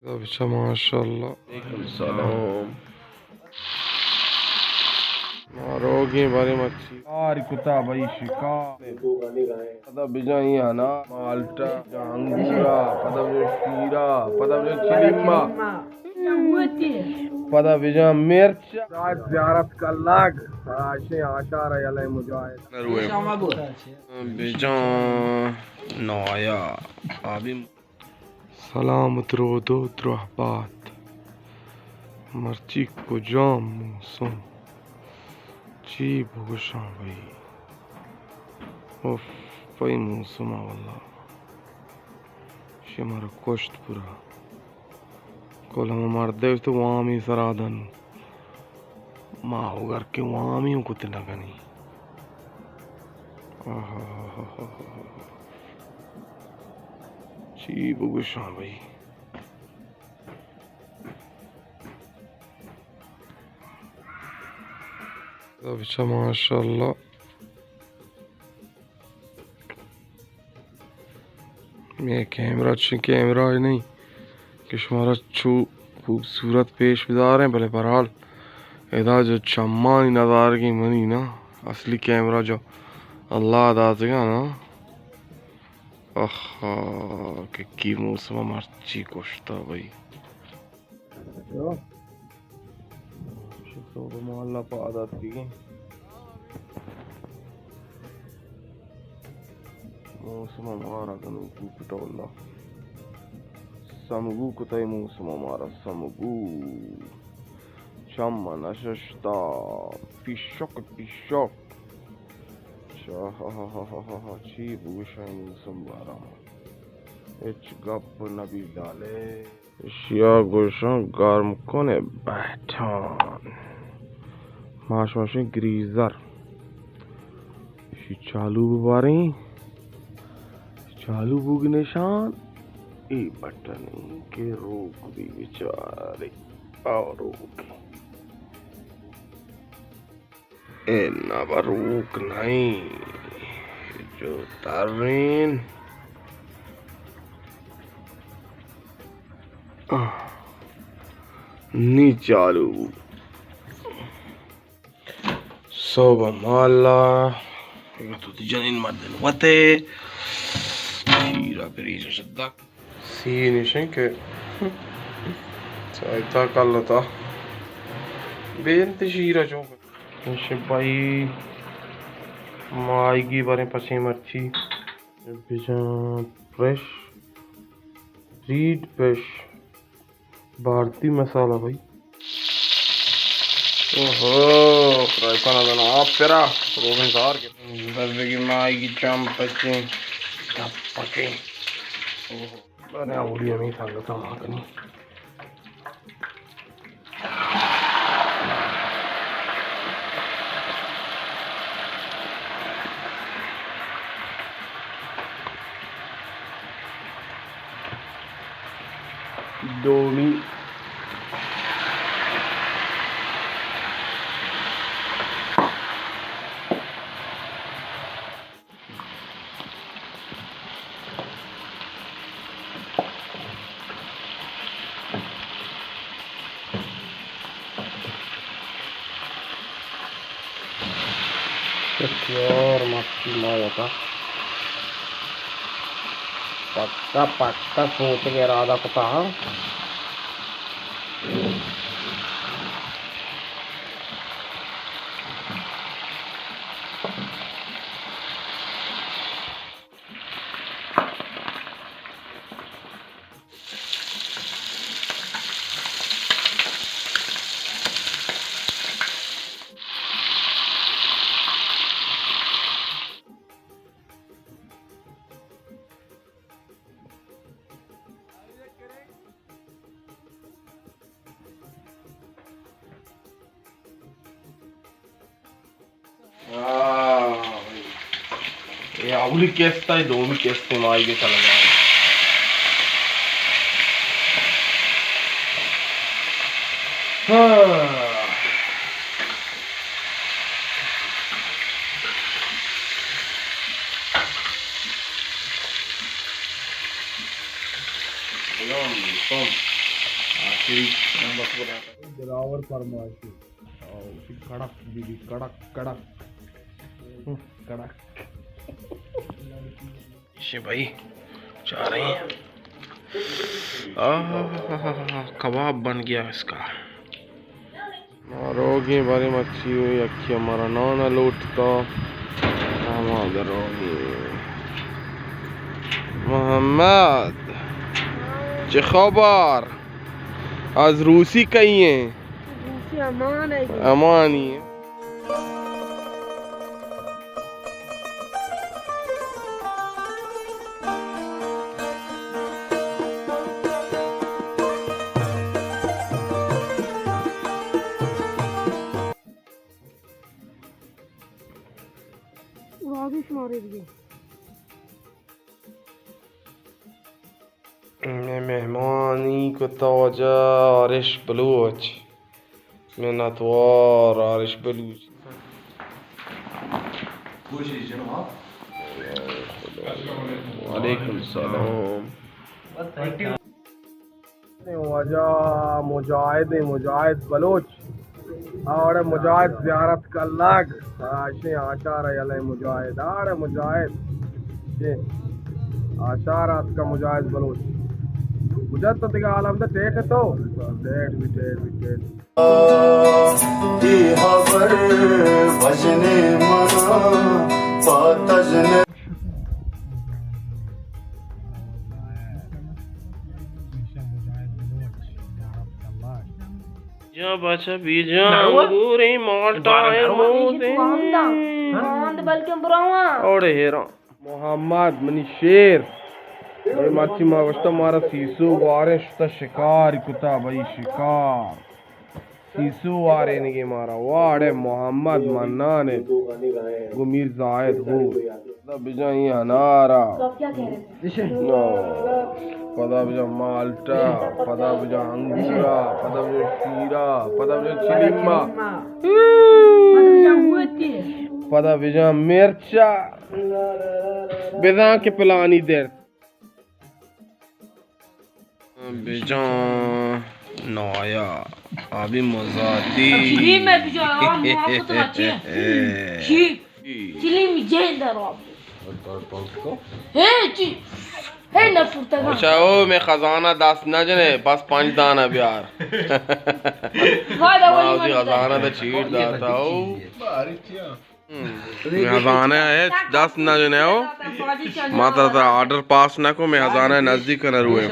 بچا ماشاءاللہ۔ وعلیکم السلام۔ ما روگیں بارے مرچی۔ کار کتا بھائی شکار۔ پدا بجاں ای انا، مالٹا، بجاں انگورا، پدا بجاں شیرا، پدا بجاں چلیما، پدا بجاں مرچ۔ زیارت کلگ، آشیں آشار یلہ مجاہد۔ بجاں نایا آبی۔ سلامت رود و دراہ بات۔ مرچی کجام موسم؟ چی بگوشاں بھئی؟ اف، پئی موسم ءَ واللہ۔ شمارا کشت پورا۔ کل ہما مردے تو وامی سرا دن۔ ما ہوگر کہ وامی کت نہ کنی۔ آہا۔ چی بگوشاں بھئی؟ بچا ماشاءاللہ۔ مئے کیمرہ چی کیمرہ نہیں کہ شمارا چو خوبصورت پیش بداریں، بلے بہرحال ادا جو چمانی نظارگی منی نا، اصلی کیمرہ جو اللہ داتگا نا۔ اخا، کہ کی موسم مرچی کشتا بھئی۔ شکر بہ مالا پاد آتکگیں۔ موسم مارا گنوکو کتا واللہ۔ سمگو کتای موسم مارا سمگو۔ چم نششتا۔ پیشک پیشک۔ چا، چی بوشای موسم بارا۔ ہچ گپ نبی دالے۔ اشیا گوشاں گرم کن بہتان۔ ماش ماشیں گریزر۔ اشی چالو بباریں۔ چالو بوگ نشان۔ اے بٹن کہ روک بی بچارے۔ آ روک۔ اے نہ بروک نہیں، جو ترین۔ آہ، نی چالو۔ صوبہ مالا۔ اگہ تو تی جنین مردین وتے۔ شیرہ پریزہ شدک۔ سین ایش انت کہ ساہتا کلتا بے انت شیرا چون کن۔ ایش بھائی ماہیگی باریں پچیں مرچی۔ بجاں فریش، ریڈ فش، بھارتی مسالہ بھائی۔ اوہو، فرائی پین ءَ دنو آپ پرا، روغن کار کے۔ بس بگی ماہیگی چم پچیں، دپ پچیں۔ اوہو۔ بارے اولی ہمیں سنگت ہم آکنی۔ دومی۔ بسیار مچی ما وتا پکا پکا سوچگ ارادہ کتا۔ آہ، اے اولی قسط ہے، دومی قسط ماہیگی چلا جائے۔ ہاں۔ دلاور فرمائشی۔ او، کڑک بی بی، کڑک، کڑک۔ ہم، کڑک۔ شے بھائی، چاریں۔ آہ، کباب بن گیا اس کا۔ ما روگیں بارے مرچی یکی ہمارا نان لوٹتا۔ ہما دروگیں۔ محمد، چه خبر؟ از روسی کئی ہیں؟ روسی امان ہے جی۔ امانی ہیں۔ راگی شمارے دیگه۔ مئے مہمانی کتا واجہ آرش بلوچ۔ منتوار آرش بلوچ۔ وعلیکم السلام۔ واجہ مجاہد، مجاہد بلوچ۔ آڑے مجاہد زیارت کلگ، آشیں آچار یلہ مجاہد، آڑے مجاہد۔ چے؟ آچار آتکا مجاہد بلوچ۔ مجاہد تو دیگہ عالم دے ٹیٹ تو۔ ٹیٹ بھی، ٹیٹ بھی، ٹیٹ۔ اے ہبر بژنے منا پہ تژن۔ یا بچہ بیجاں، انگوریں، مالٹا ایں، موز ایں۔ باند بلکن براواں۔ اوڑے ہیراں۔ محمد منی شیر۔ بھئی مرچی ما گوشتا مارا سیسو واریں، شتا شکار کتا بھئی، شکار۔ سیسو وارینگے مارا۔ واڑے محمد منان ات۔ گو میر زاہد ہو۔ پدا بجاں اے انارا۔ نا۔ پدا بجاں مالٹا، پدا بجاں انگورا، پدا بجاں شیرا، پدا بجاں چلیما۔ پدا بجاں مرچا۔ بزاں کہ پلانی درد۔ بجاں نایا، آبی مزاتی۔ چلی میں بجاں، آ، محبت نہ چی۔ چی؟ چلی میں جین در آب۔ ہے چی؟ ہے نہ پورتا۔ اچھا، او میں خزانہ دست نہ جنے، بس پنج دانہ بیار۔ واہ، ما وتی خزانہ دا چیر داتا او۔ ہم۔ میں ہزانہ ہے، دست نہ جنے ہو۔ ما ترا، ترا آرڈر پاس نہ کو، میں ہزانہ نزدیک نہ روئے۔